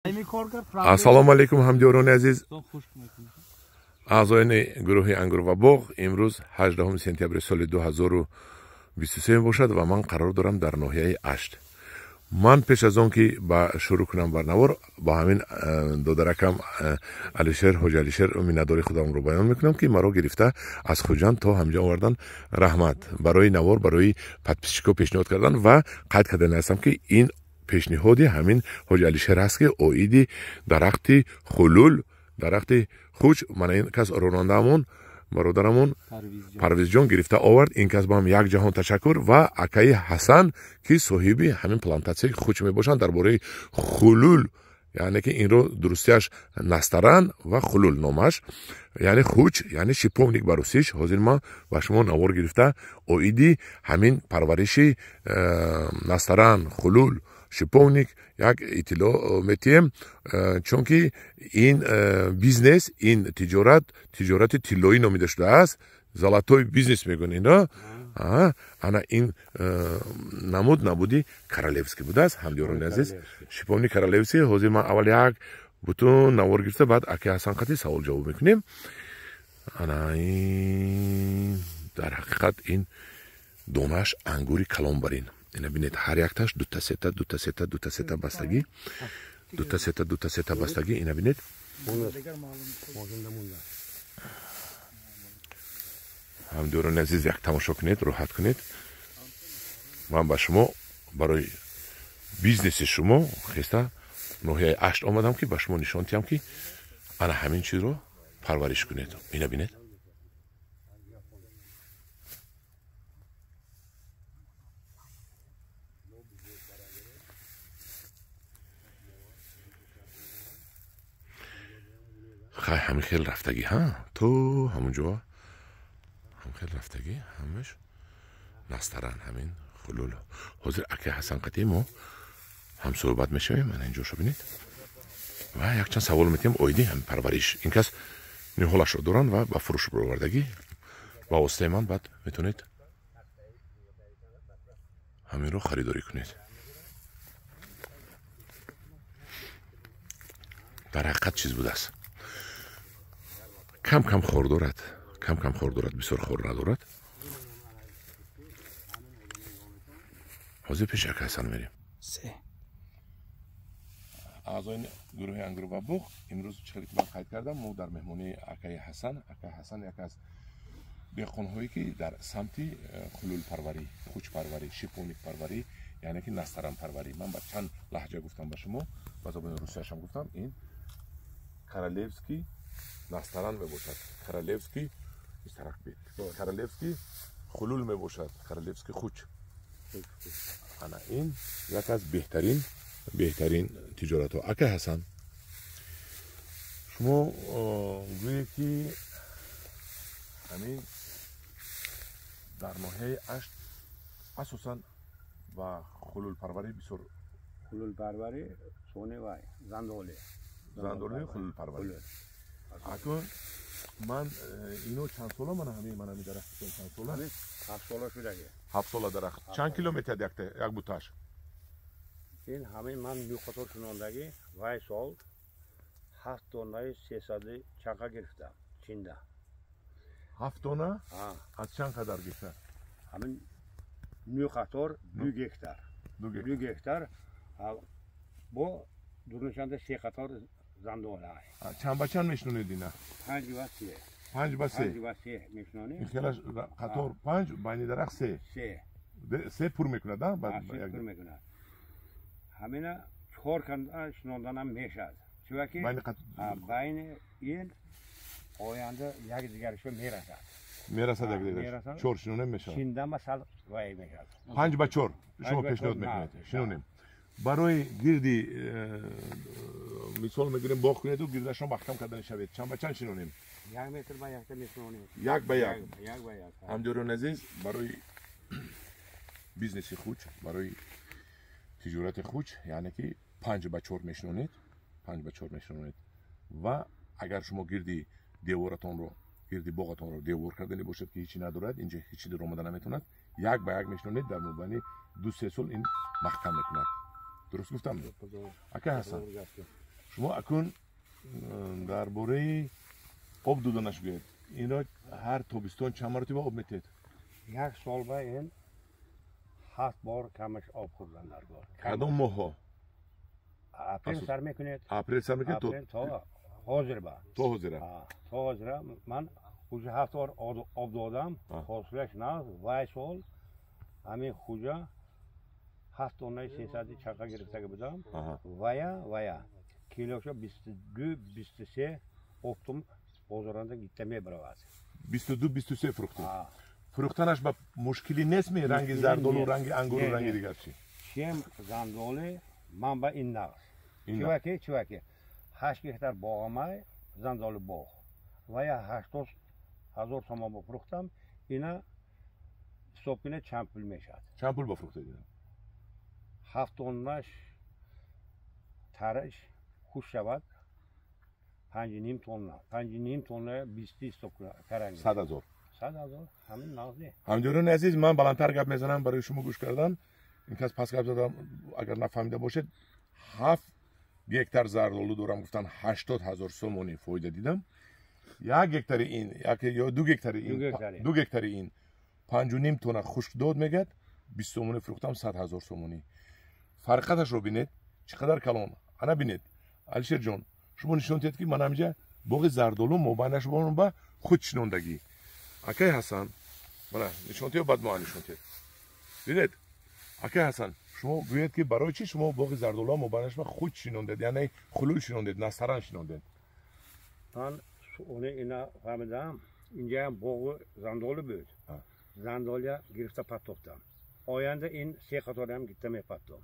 Ассалому алайкум ҳамдиёрони азиз, аъзоёни гурӯҳи Ангур ва боғ. Имрӯз 18 сентябри соли 2023 бошад ва ман қарор дорам дар ноҳияи Ашт. Ман пеш аз он ки ба шурӯъ кунам барнавор, бо ҳамин додаракам Алишер, ҳоҷи Алишер, миннатдори худамро баён мекунам, ки маро гирифта аз Хуҷанд то ҳамҷо овардан. Раҳмат барои навор, барои подписчико пешниҳод кардан ва қайд кардани ҳастам, ки ин пешниҳоди ҳамин ҳоҷи Алишер аст, ки оиди дарахти хулул, дарахти хуч, мана ин кас ронандаамон, бародарамон Парвизҷон гирифта овард. Ин кас ба ҳам як ҷаҳон ташаккур ва акаи Ҳасан, ки соҳиби ҳамин плантатсияи хуч мебошанд. Дар бораи хулул, яъне ки инро дурустияш настаран ва хулул номаш, яъне хуч, яъне шиповник ба русиш. Ҳозир ман ба шумо навор гирифта оиди ҳамин парвариши настаран, хулул, шиповник як иттилоъ метиҳем, чунки ин бизнес, ин тиҷорат, тиҷорати тиллоӣ номида шудааст, золотой бизнес мегӯянд инро. Ана ин намуд набуди королевский будааст, ҳамдиёрони азиз, шиповник королевский. Ҳозир ман аввал як бутун навор гирифта, баъд аки Ҳасан қати савол ҷавоб мекунем. Ана ин дар ҳақиқат ин донааш ангури калон барин. Ина бинед, ҳар якташ дута сета, дута сета, дута сета бастагӣ, дута сета, дута сета бастагӣ. Ина бинед, ҳамдиёрони азиз, як тамошо кунед, роҳат кунед. Ман ба шумо барои бизнеси шумо хеста ноҳияи Ашт омадам, ки ба шумо нишон диҳам, ки ана ҳамин чизро парвариш кунед. Ина бинед, хай ҳамин хел рафтагӣ, ҳа, то ҳамун ҷо ҳамин хел рафтагӣ, ҳамаш настаран, ҳамин хулул. Ҳозир аки Ҳасан қатӣ мо ҳамсӯҳбат мешавем. Ана инҷошо бинед ва якчанд савол метиҳем оиди ҳамин парвариш. Ин кас ниҳолашро доранд ва ба фурӯш баровардагӣ. Ба воситаи ман баъд метавонед ҳаминро харидорӣ кунед. Дар ҳақиқат чиз будааст, кам кам хор дорад, кам кам хор дорад, бисёр хор надорад. Ҳозир пеш ака Ҳасан мерем. Аъзои гурӯҳи Ангур ва буғ, имрӯз чӣ ки ман қайд кардам, мо дар меҳмонии акаи Ҳасан. Акаи Ҳасан яке аз деҳқонҳое, ки дар самти хулулпарварӣ, хучпарварӣ, шиповникпарварӣ, яъне ки настаранпарварӣ, ман ба чанд лаҳҷа гуфтам ба шумо, ба забони русияшам гуфтам, ин королевский настаран мебошад, королевский королевский хулул мебошад, королевский хуч. Ана ин яке аз беҳтарин, беҳтарин тиҷоратҳо. Ака Ҳасан, шумо гӯед, ки ҳамин дар ноҳияи Ашт асосан ба хулулпарварӣ бисёр? Хулулпарварӣ, сони вай зандоле, зандоле, хулулпарварӣ. Акун ман ино чанд сола, мана ҳамин, мана ҳамин дарахти чанд сола? 7 сола шудаги. 7 сола дарахт чанд кило метиҳад якта, як буташ? Ин ҳамин ман ду қатор шунондагӣ, вай сол 7 тоннаи 300-и чанқа гирифтам чинда. 7 тонна аз чанд қадар гирифта? Ҳамин нӯ қатор, 2 гектар, 2 гектар, бо дурнушанда се қатор зандола. Чанд ба чанд мешунонед ина? 5 ба 3. 5 ба 3. 5 ба 3 мешунонем. Ин хелаш қатор панҷ, байни дарахт се. Се. Се пур мекунад? Пур мекунад. Ҳамина чор шунонданам мешавад, чунки байни ин оянда якдигарашо мерасад. Мерасад якдигараш, чор шинонем мешавад. Шиндама сал вай мешавад. 5 ба 4 шумо пешниҳод мекунед шинонем. Барои гирди мисол мегирем, боғ кунеду гирдашон маҳкам кардани шавед, чанд ба чанд шинонем? 1 метр ба якта мешинонем. 1 ба 1. 1 ба 1. Ҳамдиёрони азиз, барои бизнеси хуч, барои тиҷорати хуч, яъне ки 5 ба 4 мешинонед, 5 ба 4 мешинонед. Ва агар шумо гирди деворатонро, гирди боғатонро девор кардани бошад, ки ҳечи надорад, инҷо ҳечи дар омада наметавонад, 1 ба 1 мешинонед, дар мобайни 2-3 сол ин маҳкам мекунад. Дуруст гуфтам, ака Ҳасан? Шумо акун дар бораи об доданаш гӯед. Инро ҳар тобистон чанд маротиба об метиҳед? Як сол ба ин 7 бор камаш об хӯрдан дар кор. Кадом моҳҳо? Апрел сар мекунед. Апрел сар мекунед то ҳозир ба. То ҳозира. То ҳозира ман уже 7 бор об додам, ҳосилаш нағз. Вай сол ҳамин хуҷа 7 тоннаи 300 чарха гирифтага будам. Вая килоша 22-23 оптом бозоранда гитта мебаравад. 22-23 фурӯхтед. Фурӯхтанаш ба мушкилӣ нест ми? Ранги зардолу, ранги ангуру, ранги дигар чӣ? Чем зандоли ман ба ин нағз. Чуваки 8 гектар боғамай зандоли боғ. Вая 80 000 сомон ба фурӯхтам. Ина ҳисоб кунед чанд пул мешавад. Чанд пул ба фурӯхтед ина? 7 тоннаш тараш хуш шавад 5.5 тонна. 5.5 тонна 20 ҳисоб каранг. 100 000. 100 000 ҳамин нағз не. Ҳамдиёрони азиз, ман баландтар гап мезанам барои шумо гӯш кардан. Ин кас пас гап задам, агар нафаҳмида бошед, 7 гектар зардолу дорам, гуфтан 80 000 сомонӣ фоида дидам. 1 гектари ин, ё 2 гектари ин, 2 гектари ин 5.5 тонна хушк дод мегӯяд, 20 сомонӣ фурӯхтам 100 000 сомонӣ. Фарқаташро бинед, чӣ қадар калон. Ана бинед, Алишерҷон, шумо нишон диҳед ки ман ҳаминҷа боғи зардолу мобайнаш ба худ шинондагӣ. Акай Ҳасан, мана нишон диҳед, баъд мо нишон диҳед. Бинед, акай Ҳасан, шумо гӯед ки барои чӣ шумо боғи зардолу мобайнаш ба худ шинондед, яъне хулул шинондед, насаран шинондед? Ман суоли ина фаҳмидам, инҷаам боғи зандолу буд. Зандолия гирифта партофтам. Оянда ин се қатораам гирифта мепартом.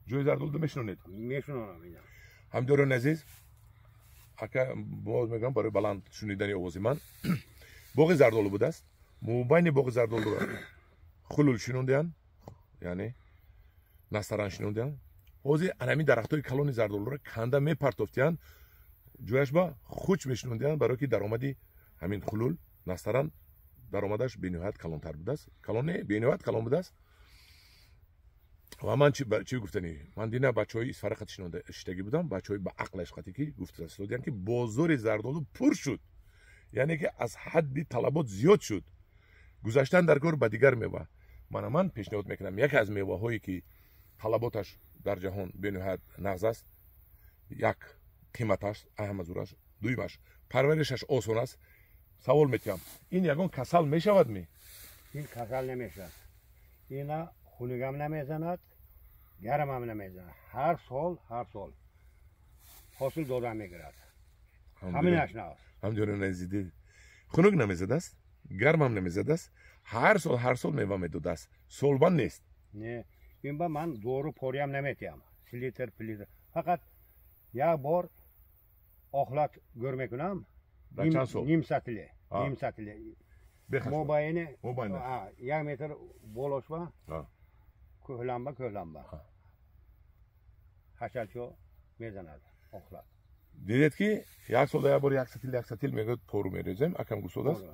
Ҷои зардолу мешинонед? Мешинонам ина. Ҳамдиёрони азиз, ака боз мегӯям барои баланд шунидани овози ман, боғи зардолу будааст. Мобайни боғи зардолуро хулул шинондианд, яъне насаран шинондианд. Ҳозир анамин дарахтҳои калони зардолуро канда мепартофтианд, ҷояш ба хуч мешинондианд, барое ки даромади ҳамин хулул насаран даромадаш бениҳоят калонтар будааст. Калон не, бениҳоят калон будааст. Ва ман чӣ гуфтанӣ? Ман дина бачаҳои Исфара қати шиштагӣ будам, бачаҳои ба ақлаш қати ки гуфтаистодианд ки бозори зардолу пур шуд, яъне ки аз ҳадди талабот зиёд шуд. Гузаштан дар кор ба дигар мева. Мана ман пешниҳод мекунам, яке аз меваҳое ки талаботаш дар ҷаҳон бениҳоят нағз аст, як қиматаш аҳама зураш, дуюмаш парваришаш осон аст. Савол метиҳам, ин ягон касал мешавад ми? Ин касал намешавад. Ина хунугам намезанад, гармам намезанад. Ҳар сол ҳосил дода мегирад. Ҳаминаш нағз. Ҳамдиёрони азиз, хунук намезадааст, гармам намезадааст, ҳар сол мева медодааст. Солбан нест. Не, ин ба ман дору пориям наметиҳам. Селитр, плитр. Фақат як бор охлат гӯр мекунам. Ним сатли, ним сатли. Мобайни 1 метр болошва, кӯҳламба. Ҳашалчо мезанад охлат. Дидед ки як сол як бор як сатил мегӯяд пору мерезем, акам гусодааст.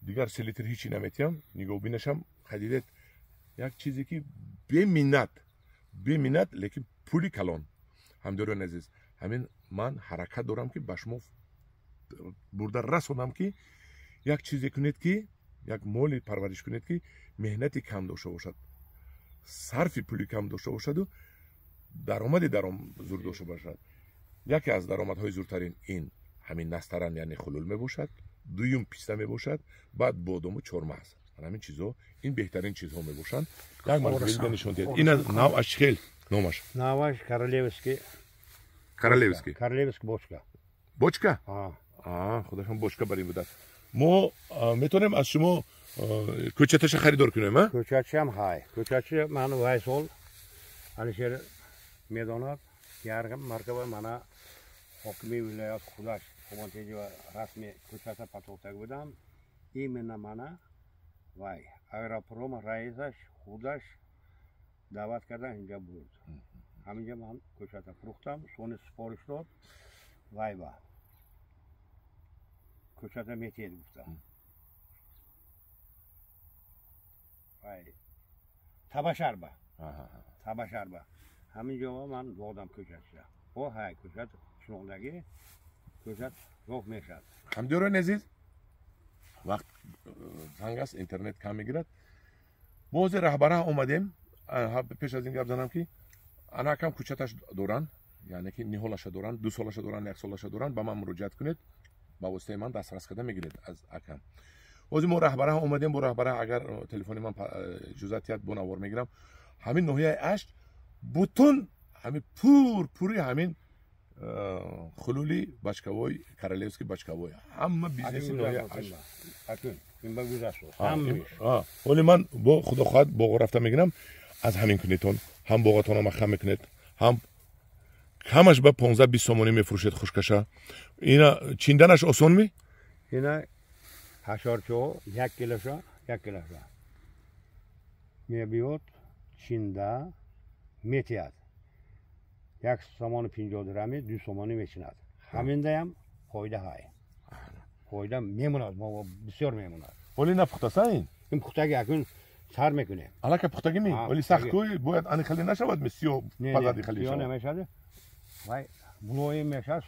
Дигар селитр ҳичи наметиҳам, нигоҳубинашам. Дидед як чизе ки беминнат, лекин пули калон. Ҳамдиёрони азиз, ҳамин ман ҳаракат дорам ки ба шумо бурда расонам ки як чизе кунед ки як моли парвариш кунед ки меҳнати кам дошта бошад, сарфи пули кам дошта бошаду даромади зур дошта бошад. Яке аз даромадҳои зуртарин ин ҳамин настаран, яъне хулул мебошад, дуюм писта мебошад, баъд бодому чормағз. Ҳамин чизҳо ин беҳтарин чизҳо мебошанд. Як маротиба нишон диҳед. Ин навъаш чӣ хел номаш? Навъаш королевский. Королевский. Королевский бочка. Бочка? Худашон бочка бар ин будааст. Мо метавонем аз шумо кӯчаташа харидор кунем, а? Кӯчачиам ҳай. Кӯчачи ман вай сол Алишер медонад, яргам маркаба мана ҳокими вилоят худаш Хомонтеҷи расми кӯчата патофтаг будам. Именно мана вай агропром раисаш худаш даъват кардан инҷа бурд. Ҳаминҷа ман кӯчата фурӯхтам, сони супориш дод вай ба кӯчата метиҳед гуфтам. Вай табашарба. Табашарба. Ҳамин ҷо ман додам кӯчатша. Бо ҳай кӯчат шинондагӣ кӯчат ёфт мешавад. Ҳамдиёрони азиз, вақт танг аст, интернет кам мегирад. Мо ҳозир раҳбара омадем. Пеш аз ин гап занам, ки ана акам кӯчаташ доранд, яъне ки ниҳолаша доранд, 2 солаша доранд, яксолаша доранд. Ба ман муроҷиат кунед, ба воситаи ман дастрас карда мегиред аз акам. Ҳозир мо раҳбара омадем. Бо раҳбара, агар телефони ман иҷозат диҳад, бо навор мегирам. Ҳамин ноҳияи Ашт бутун ҳамин пур пури ҳамин хулули бочковой, королевский бочковой, ҳама бизнеси ноҳияи Ашт. Ҳоли ман бо худо хоҳад боғо рафта мегирам. Аз ҳамин кунедтон, ҳам боғатонро махам мекунед, ҳам камаш ба 15-20 сомонӣ мефурӯшед хушкаша. Ина чинданаш осон ми? Ина ҳашорчо 1 килоша, 1 килоша мебиёд, чинда метиҳад 1 сомону 50 дирами, 2 сомонӣ мечинад. Ҳаминдаям фоида ҳай, фоида мемонад, мо бисёр мемонад. Ҳоли напухтаса ин? Ин пухтаги, акун сар мекунем. Аллака пухтагӣ ми? Вале сахт кӯй бояд, ани хеле нашавад ми, сиё пазади хеле? Сиё намешавад, вай мулоим мешавад.